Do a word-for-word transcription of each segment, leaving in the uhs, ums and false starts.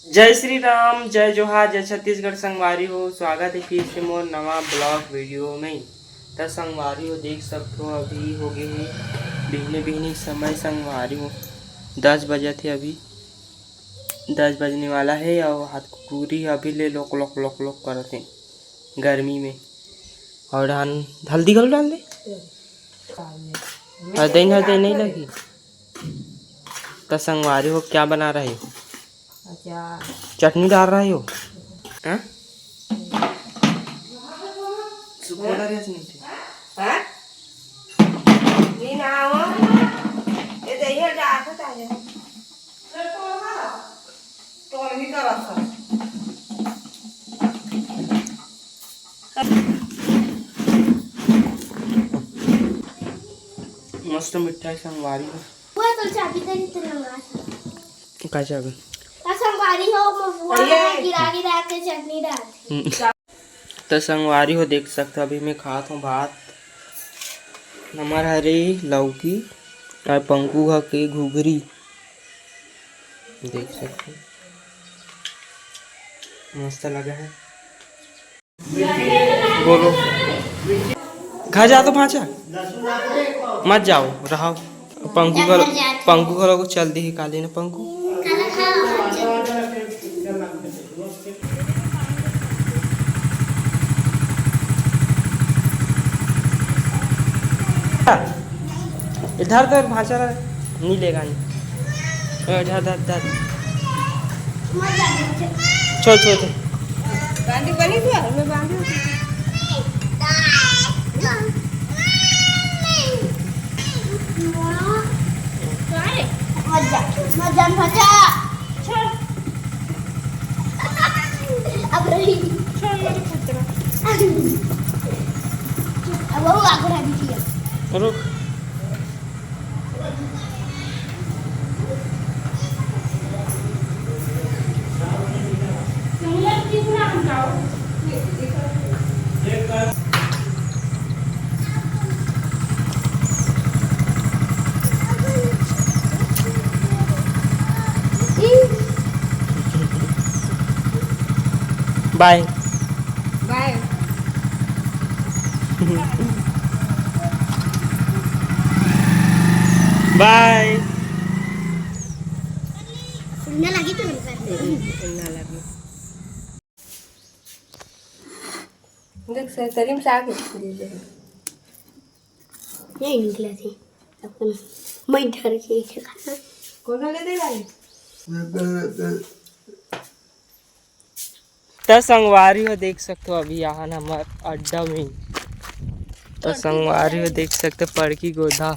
जय श्री राम, जय जोहार, जय छत्तीसगढ़ संगवारी हो। स्वागत हे फिर से मोर नवा vlog video में। त संगवारी हो, देख सकथो, अभी हो गे हे बिहने बिहने समय संगवारी हो, दस बजत हे अभी, दस बजने वाला हे अउ हाथ कुकुरी अभी ले लोक लोक लोक लोक करत हे गर्मी में। अउ धान हल्दी घलो डाल दे। हरदई हरदई नहीं लगी। त संगवारी हो, क्या बना रहे हो? अच्छा। चटनी डाल रहे हो? हाँ? सुखो डाल रहे हो चटनी? हाँ? नहीं ना हो। ये दही हटा, आटा डाले। तो नहीं करा सर। मस्त मिठाई संगवारी हो। वो तो चाबी दे रही तेरे अंगार। का चाबी? का संगवारी हो, मैं वो अरे। गिरा गिरा के चटनी डालती। हम्म। त संगवारी हो, देख सकथो, अभी मैं खात हूँ भात। हमर हरे लौकी और पंकु ह के घुघरी, देख सकथो, मस्त लगा है। बोलो। घर जा तो भांचा, मत जाओ, रहो। पंकु घर, पंकु घर को चल दी ही काली ना पंकु। इधर तो भांचा नहीं लेगा नहीं। ए, धर, धर, धर। छोड़, छोड़, छोड़। बांधी बनी हुआ, मैं बांधी हूँ। मत जा, मत जा, मत जा। छोड़। अब रही। छोड़ मेरे पुत्र। अब वो आगू रह दीजिए। रुक। बाय। बाय। बाय। सुनने लगी तो नहीं करते। सुनने लगी। देख, सर, तरी में से आके दे दे। नहीं निकला थी। अपन मैं डर के इसे खाना। कौन सा ले दे भाई? त संगवारी हो, देख सकथो, अभी आहन हमर अड्डा में। त संगवारी हो, देख सकथो, पड़की गोधा।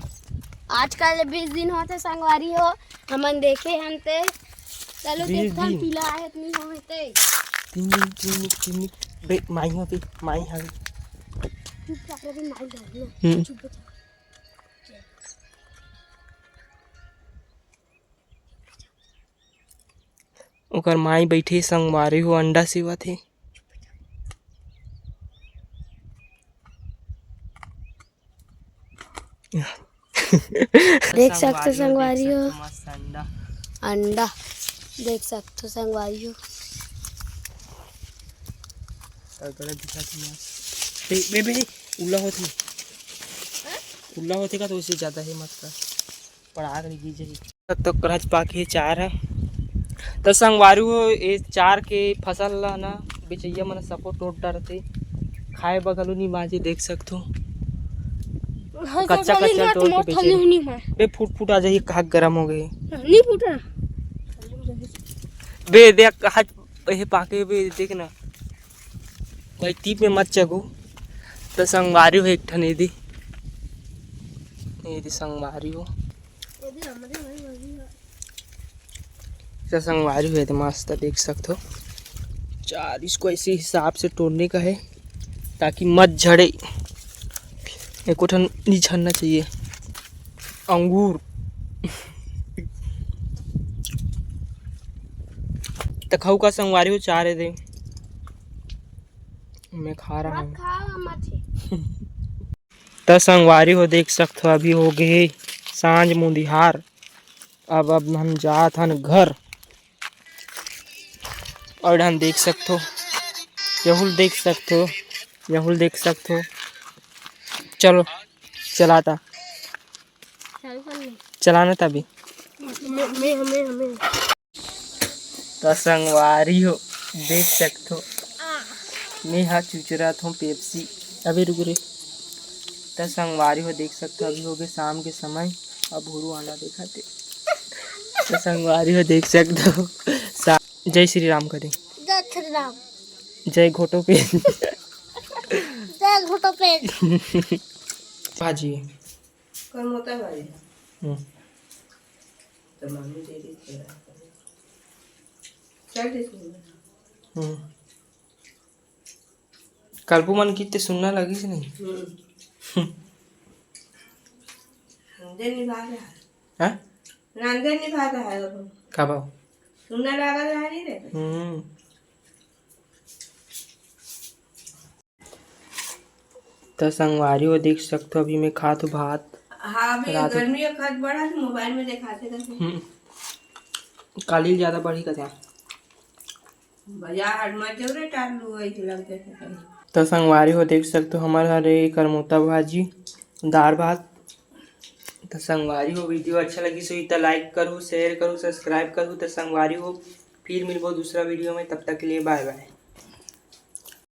आजकल बीस दिन होथे संगवारी हो, हमन देखे हन ते। चलो बीस देखथन, दिन। पीला आहे त नहीं होहे ते। तीन दिन, तीन दिन, तीन दिन। बे, माई हो बे, माई हवे। चुपचाप रह बे, माई डर ना। हम्म। चुप हो जा। ओकर माई बइठे संगवारी हो, अंडा सिवत हे। देख सकथो संगवारी हो। मस्त अंडा। अंडा। देख सकथो संगवारी हो। तगड़ा दिखत हे मस्त। बे, बे, बे, उल्ला होत हे। उल्ला होत हे का, तो उसे ज्यादा हे मत कर। पड़ाक नहीं गिर जाही। तो करच पाके चार ह। त संगवारी हो, ए चार के फसल ला ना बेचइया मन सबो टोट डरथे, खाए बर घलो नहीं बांचे, देख सकथो। हाँ, कच्चा कच्चा टोर के बेचे। बे फूट फूट आ जाही, कहा गरम हो गए। नहीं फूटा। बे देख, आज ये पाके बे, देख ना। कोई तीप में मत चगो। त संगवारी हो एक ठन एदी, एदी संगवारी हो। त संगवारी हो, एदे मस्त देख सकथो। चार इसको ऐसे हिसाब से तोड़ने का है, ताकि मत झड़े। एको ठन नहीं झड़ना चाहिए। अंगूर। त खाऊ का संगवारी हो, चार एदे। मैं खा रहा हूँ। त संगवारी हो, देख सकथो, अभी हो गए हे सांझ मुंदिहार। अब, अब हम जात हन घर। और हम देख सकथो, यहूल देख सकथो, यहूल देख सकथो। चलो, चलाता। चालू कर ले। चलाना तभी। मैं, मैं, हमें, हमें। त संगवारी हो, देख सकथो, मैं हा चुचरत हूँ पेप्सी। अभी रुक रे। त संगवारी हो, देख सकथो, अभी हो गए शाम के समय। अब हुरू आना देखा थे। त संगवारी हो, देख सकथो, सा-, जय श्री राम करी। जय श्री राम। जय घोटो पे। जय घोटो पे। भाजी। कल मोटा भाजी। हम्म। तो मम्मी दे दी थी। चल दे इसमें। हम्म। कल्पू मन की ते सुनना लगी से नहीं? हम्म। दे निभा रहा है। हाँ? नांदे निभा रहा है वो। का बाव? सुनना लगा रहा नहीं रे। हम्म। त संगवारी हो, देख सकथो, अभी मैं खात हूँ भात। हाँ, अभी रात गर्मी के खत बड़ा है, मोबाइल में दिखाते रहते। हम्म। काली ज्यादा बढ़ी कथा। बाजार हाट मत जाओ रे, टार लू, ऐसे लगते थे। त संगवारी हो, देख सकथो, हमर घर ए करमोता भाजी, दार भात। त संगवारी हो, वीडियो अच्छा लगी सो त लाइक करू, शेयर करू, सब्सक्राइब करू। त संगवारी हो, फिर मिलबो दूसरा वीडियो में, तब तक के लिए बाय बाय।